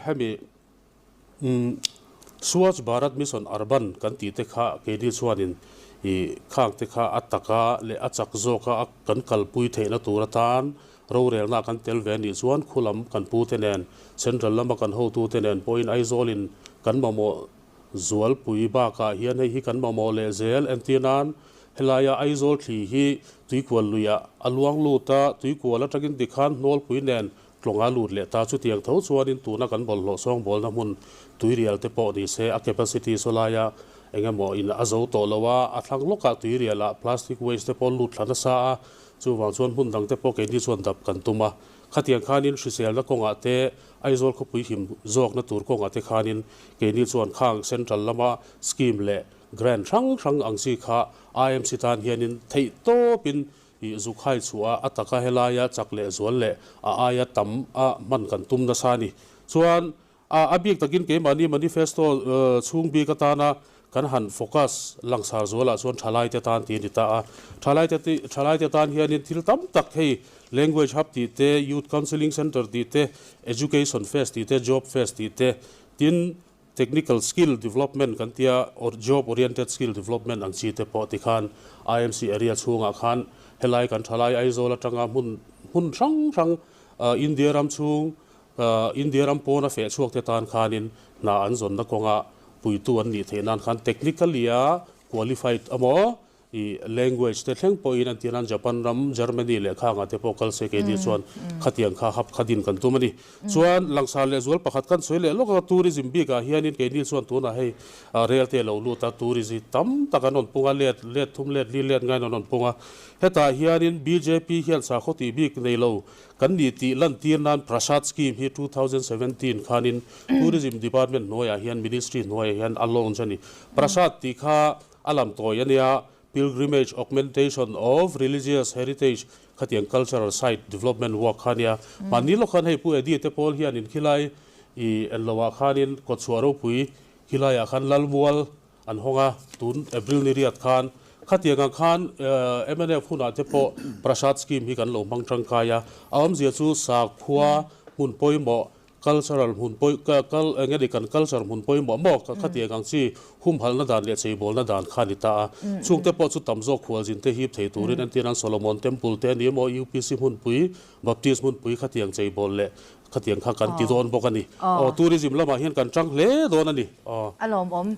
Hemi Swachh Bharat Mission Urban kan tih te kha keini chuanin ih khang te kha a taka leh a chak zawka a kan kalpui theihna tur atan rorelna kan tel ve anih chuan khulam kan pu te nen Central lama kan hotu te nen pawhin Aizawlin kan mamawh zualpui bakah hian hei hi kan mamawh leh zel entir nan helaia Aizawl thli hi tuikual luiah a luang lut a, tuikual atangin tikhan hnawlpui nen Tlawnga lut leh ta chutiang tho chuanin tuna kan bawlhhlawh sawngbawlna hmun tuirial te pawh ni se a capacity saw laia eng emaw in a zo tawh lo a, a thlang lawkah tuirialah plastic waste te pawh lut thla nasa a, chuvang chuan hmun dang te pawh keini chuan dap kan tum a. Khatiang khanin hriselna kawngah te, Aizawl khawpui him zawkna tur kawngah te khanin keini chuan khang central lama scheme leh grant hrang hrang ang chi kha IMC tan hianin theih tawpin I zukhai chhuah a taka helaia chak leh zual leh a aia tam a hman kan tum nasa a ni. Chuan a a bik takin keimahni manifesto chhung bik atana kan han focus langsar zualah chuan thalaite tan tih a ni ta a. Thalaite thalaite tan hianin thil tam tak hei language hub tih te, youth counselling centre tih te, education fest tih te, job fest tih te, tin Technical skill development kan tia or job oriented skill development ang chi te pawh tikhan IMC area chhungah khan helai kan thalai Aizawl atanga hmun hmun hrang hrang India ram chhung India ram pawna feh chhuak te tan khanin hna an zawnna kawnga puitu an nih theih nan khan technically a qualified emaw I language te thleng pawhin an tir a, Japan ram, Germany leh khangah te pawh kal se keini chuan khatiang kha hap kha din kan tum a ni. Chuan langsar leh zual pakhat kan sawi leh lawk a, tourism bikah hianin keini chuan tunah hei rail te a lo lut a, tourist hi tam tak an rawn pung a, let let thum let li let ngaiin an rawn pung a. Hetah hianin bjp hian sakhaw tih bik nei lo kan ni tih lantir nan Prasad scheme hi 2017 khanin Tourism Department hnuaiah hian Ministry hnuaiah hian a launch a ni. Prasad tih kha A lam tawi a nia, Pilgrimage Augmentation of Religious Heritage khatiang cultural site development work kha a nia. Mahni lawk khan hei Pu Eddie te pawl hian in khilai i en loh ah khanin kawtchhuah ropui khilai ah khan Lalmual an hawng a, tun April ni riat khan khatiang ang khan mnf hunah te pawh Prasad scheme hi kan lo hmang tangkai a, a awmzia chu sakhua hmun pawimawh Cultural hmun pawi ka kal eng nge ni kan culture hmun pawimawh maw ka khatiang ang chi humhalhna dan leh cheibawlna dan kha a ni ta a. Chungte pawh chu tam zawk khualzin te hip thei turin entir an Solomon Temple te a ni emaw UPC hmunpui Baptist hmunpui khatiang cheibawl leh khatiang kha kan ti dawn bawk a ni. Aw tourism lamah hian kan tang hle dawn a ni. Aw. A lawmawm.